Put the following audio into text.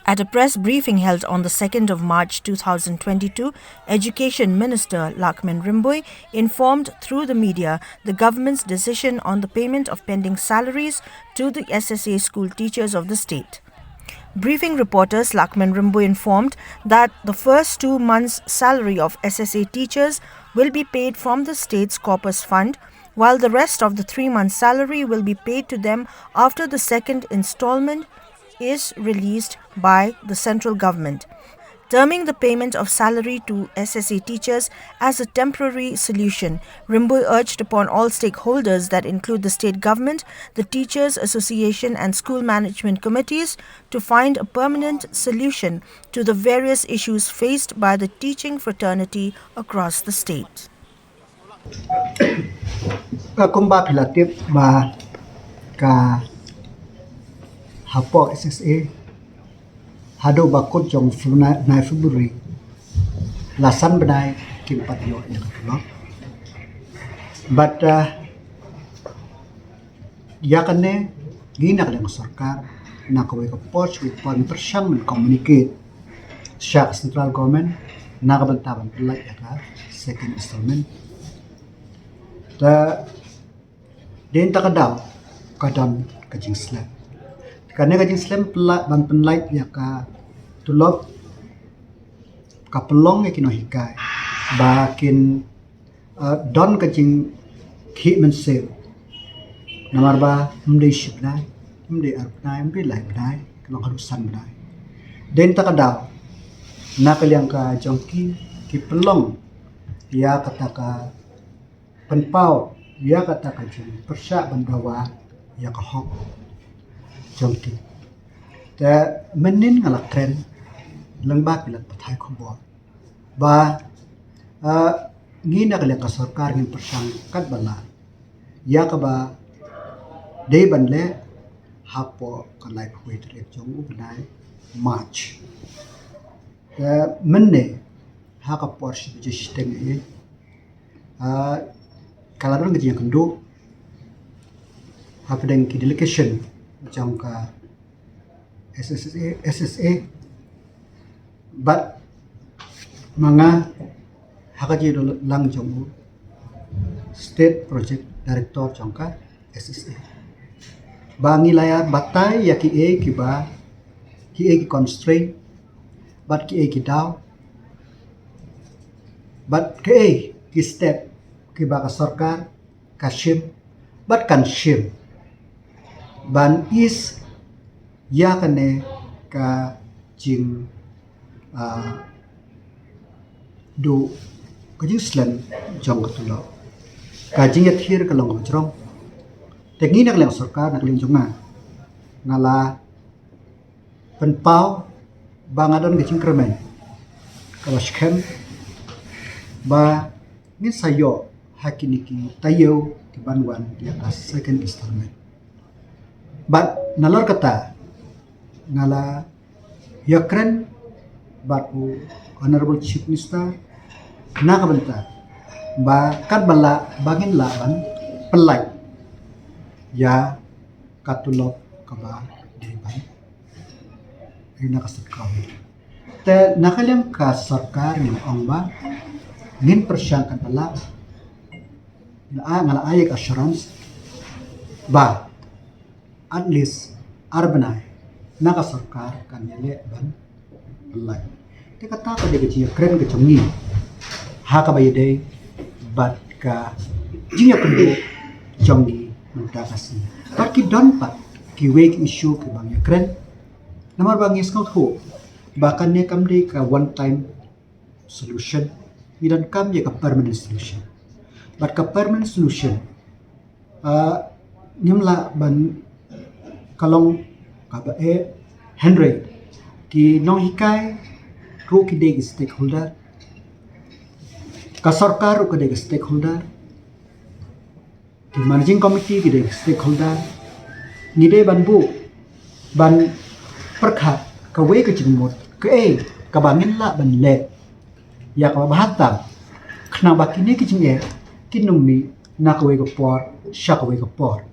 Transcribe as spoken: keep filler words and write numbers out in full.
At a press briefing held on the second of March two thousand twenty-two, Education Minister Lahkmen Rymbui informed through the media the government's decision on the payment of pending salaries to the S S A school teachers of the state. Briefing reporters Lahkmen Rymbui informed that the first two months' salary of S S A teachers will be paid from the state's corpus fund, while the rest of the three months' salary will be paid to them after the second installment is released by the central government. Terming the payment of salary to S S A teachers as a temporary solution, Rymbui urged upon all stakeholders, that include the state government, the Teachers Association and school management committees, to find a permanent solution to the various issues faced by the teaching fraternity across the state. Ka kumba phi la tip ba ka hapoh S S A haduh ba kut jong bnai, bnai February la san bnai kim pat ïoh ïa ka tulop. But uh, ïa kane ngi na ka liang ka sorkar na kawei ka por sha kawei ka por ngi pyrshang ban communicate sha ka central government na ka bynta ban pynlait ïa ka second installment. Te dei na kata ka daw ka don ka jingslem. Kane ka jingslem pynlait, ban pynlait ïa ka tulop ka pynlong ïa ki nonghikai ba kin uh, don ka jingkhih mynsiem. Namar ba ym dei shi bnai, ym dei ar bnai, ym dei lai bnai, ka long haduh san bnai. Dei na kata ka daw na ka liang ka jong ki, ki pynlong ïa kata ka pynpaw ïa kata ka jingpyrshah ban dawa ïa ka hok jong ki. Te mynnin nga la kren lyngba ki lad pathai khubor ba uh, ngi na ka liang ka sorkar ngin pyrshang katba lah ïa kaba dei ban leh hapoh ka laiphew tarik jong u bnai March. Uh, mynne ha ka por shi baje shiteng eh uh, ka la don ka jingïakynduh hapdeng ki delegation jong ka S S A, S S A. Bad ma nga ha ka jingïadon lang jong u State Project Director jong ka S S A ba ngi la ïa batai ïa kiei kiba, kiei ki constraint bad kiei ki daw bad kiei ki step kiba ka sorkar ka shim bad kan shim ban is ïa kane ka jing uh, duh ka jingslem jong ka tulop. Ka jingïathir ka long kaba jrong. Te ngi na ka liang sorkar, na ka liang jong nga, nga la pynpaw ba nga don ka jingkyrmen kaba skhem ba ngin sa ïoh ha kine ki taïew ki ban wan ïa ka second installment. Bad nalor kata nga la ïakren bad u Honorable Chief Minister na ka bynta ba katba lah ba ngin lah ban pynlait ïa ka tulop kaba dei ban ri na ka sorkar. Te na ka liang ka sorkar ngin ong ba ngin pyrshang katba lah. Nga la ai, nga la ai ka assurance ba at least ar bnai na ka sorkar kan ïaleh ban pynlait. Te kata ka dei ka jingïakren ka jong ngi ha kaba ïadei bad ka jingïakynduh jong ngi mynta ka sngi. Bad ki don pat kiwei ki issue kiba ngi ïakren. Namar ba ngi sngewthuh ba kane kam dei ka one time solution. Ngi donkam ïa ka permanent solution. Bad ka permanent solution uh, ngim lah ban ka long kaba eh, hynrei ki nonghikai ruh ki dei ki stakeholder. Ka sorkar ruh ka dei ki stakeholder. Ki managing committee ki dei ki stakeholder. Ngi dei ban buh ban pyrkhat kawei ka jingmut kaei kaba ngin lah ban leh ïa kaba bha tam khnang ba kine ki jingeh kin ym mih na kawei ka por sha kawei ka por.